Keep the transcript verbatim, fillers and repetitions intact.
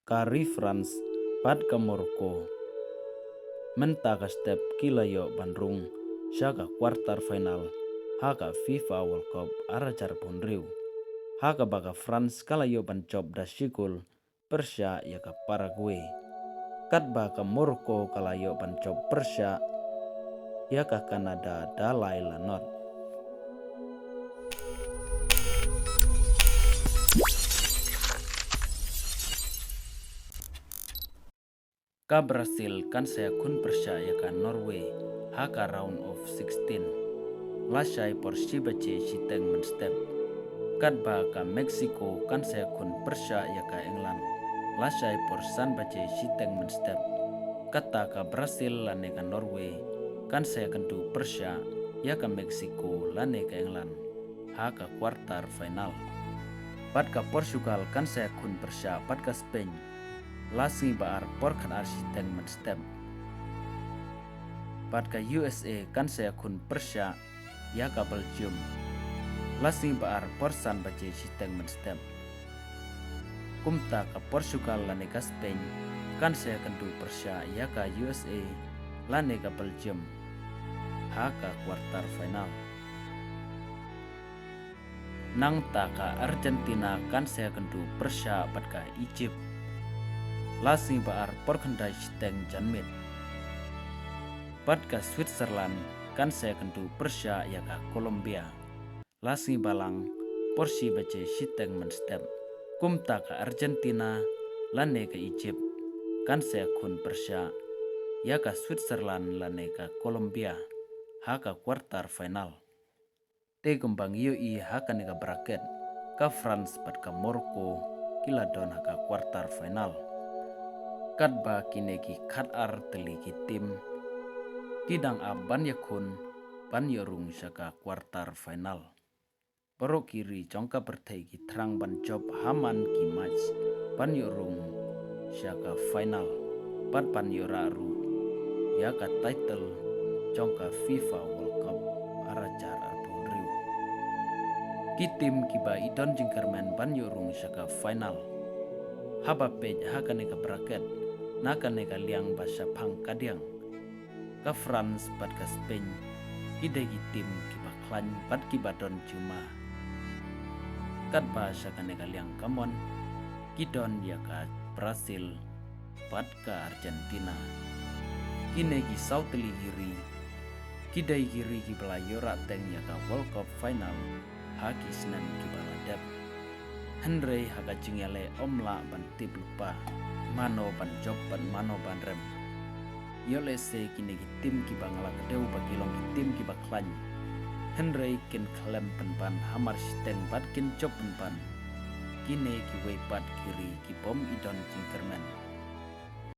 Ka ri France bad ka Morocco mynta ka step ki la ïoh ban rung sha ka quarter final ha ka FIFA World Cup ar hajar arphew hynriew, ha kaba ka France ka la ïoh ban jop da shi kol pyrshah ïa ka Paraguay, katba ka Morocco ka la ïoh ban jop pyrshah ïa ka Canada da lai la nod. Ka Brazil kan sa ïakhun pyrshah ïa ka Norway ha ka round of sixteen lashai por shi baje shiteng mynstep, katba ka Mexico kan sa ïakhun pyrshah ïa ka England lashai por san baje shiteng mynstep. Kata ka Brazil lane ka Norway kan sa ïakynduh pyrshah ïa ka Mexico lane ka England ha ka quarter final. Bad ka Portugal kan sa ïakhun pyrshah bad ka Spain la sngi ba ar por khatar shiteng mynstep. Bad ka U S A kan sa ïakhun pyrshah ïa ka Belgium la sngi ba ar por san baje shiteng mynstep. Kumta ka Portugal lane ka Spain kan sa ïakynduh pyrshah ïa ka U S A lane ka Belgium ha ka quarter final. Nangta ka Argentina kan sa ïakynduh pyrshah bad ka Egypt la sngi ba ar por khyndai shiteng janmiet. Bad ka Switzerland kan sa ïakynduh pyrshah ïa ka Colombia la sngi balang por shi baje shiteng mynstep. Kumta ka Argentina lane ka Egypt kan sa ïakhun pyrshah ïa ka Switzerland lane ka Colombia ha ka quarter final. Te kumba ngi ïohi ha kane ka bracket, ka France bad ka Morocco ki la don ha ka quarter final. Katba kine ki khatar tylli ki team ki dang ap ban ïakhun ban ïoh rung sha ka quarter final. Baroh ki ri jong ka pyrthei ki thrang ban jop ha man ki match ban ïoh rung sha ka final bad ban ïoh rah ruh ïa ka title jong ka FIFA World Cup ar hajar arphew hynriew. Ki team kiba i don jingkyrmen ban ïoh rung sha ka final, haba peit ha kane ka bracket na kane ka liang ba shaphang kadiang, ka France bad ka Spain ki dei ki team kiba khlaiñ bad kiba don jingma. Katba sha kane ka liang kamon ki don ïa ka Brazil bad ka Argentina. Kine ki saw tylli ki ri ki dei ki ri kiba la ïoh rah teng ïa ka World Cup final ha ki snem kiba la dep. Hynrei ha ka jingïaleh ym lah ban tip lypa mano ban jop bad mano ban rem. Ïoh lehse kine ki team kiba nga la kdew ba ki long ki team kiba khlaiñ, hynrei kin khlem pynban hamar shiteng bad kin jop pynban. Kine kiwei pat ki ri ki bym i don jingkyrmen.